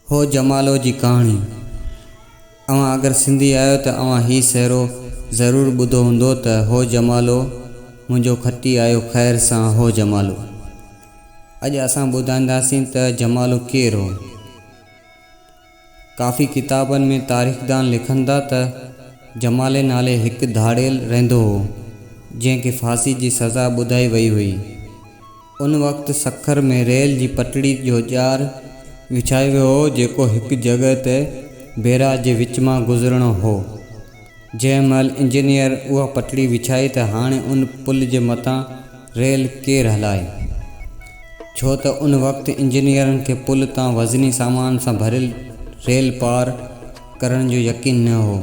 هو جمالو جي ڪهاڻي. اوهان اگر سنڌي آهيو ته اوهان هي سهرو ضرور ٻڌو هوندو ته هو جمالو منهنجو کٽي آيو خير سان هو جمالو. اڄ اسان ٻڌائينداسين ته جمالو ڪير هو. ڪافي ڪتابن ۾ تاريخدان لکن ٿا ته جمالي نالي هڪ ڌاڙيل رهندو هو جنهن کي ڦاسي جي سزا ٻڌائي وئي هئي. ان وقت سکر ۾ ريل جي پٽڙي جو ڄار وڇايو ويو هو جيڪو هڪ جڳهه تي بيراج جي وچ مان گذرڻو هو. جنهن مهل انجنيئر اها پٽڙي وڇائي ته هاڻي ان پل جي مٿان ريل ڪير هلائي؟ ڇو ته ان وقت انجنيئرن کي پل تان وزني سامان سان ڀريل ريل پار ڪرڻ جو يقين نه هو.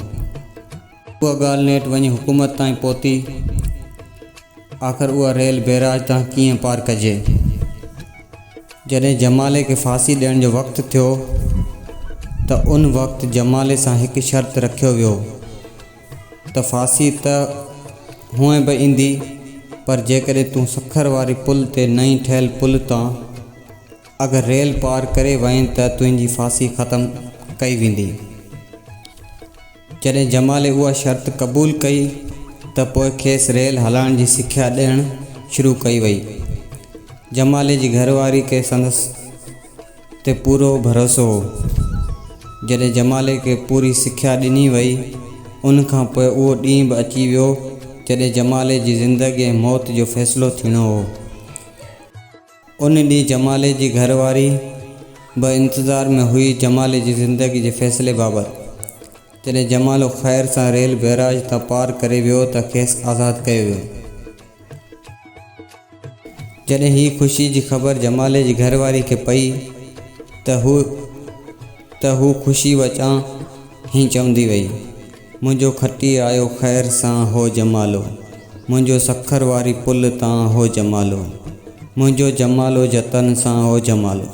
اها ڳالهه نيٺ وڃي حڪومت تائين پهتي. آخر اها ريل بئراج تان ڪيئن پار ڪجي؟ جڏهن جمالي کي ڦاسي ڏيڻ جو وقت ٿيو ته ان وقت جمالي سان هڪ شرط رکيو ويو ته ڦاسي ته هونئن به ايندي پر جيڪڏهن تون سکر واري پل تي نئين ٺهيل پل تان اگر ريل پار ڪري وئين ته تنهنجي ڦاسي ختم ڪئي ويندي. جڏهن جمالي اها شرط قبول ڪئي ته پوء کيس ريل هلائڻ جي سکيا ڏيڻ شروع ڪئي وئي. جمالي جي گهر واري کي سندس تي پورو ڀروسو هو. جڏهن جمالي کي پوري سکيا ڏني وئي، ان کان پوء اهو ڏينهن به اچي ويو جڏهن جمالي جي زندگي ۽ موت جو فيصلو ٿيڻو هو. ان ڏينهن جمالي جي گهر واري به انتظار ۾ هئي جمالي جي زندگي جي فيصلي بابت. جڏهن جمالو خير سان ريل بئراج تان پار ڪري ويو ته کيس آزاد ڪيو ويو. جڏهن هي خوشي جي خبر جمالي جي گهر واري کي پئي ته هو ته هو خوشي وچان هين چوندي وئي. منهنجو کٽي آيو خير سان هو جمالو منهنجو سکر واري پل تان هو جمالو منهنجو جمالو جتن سان هو جمالو.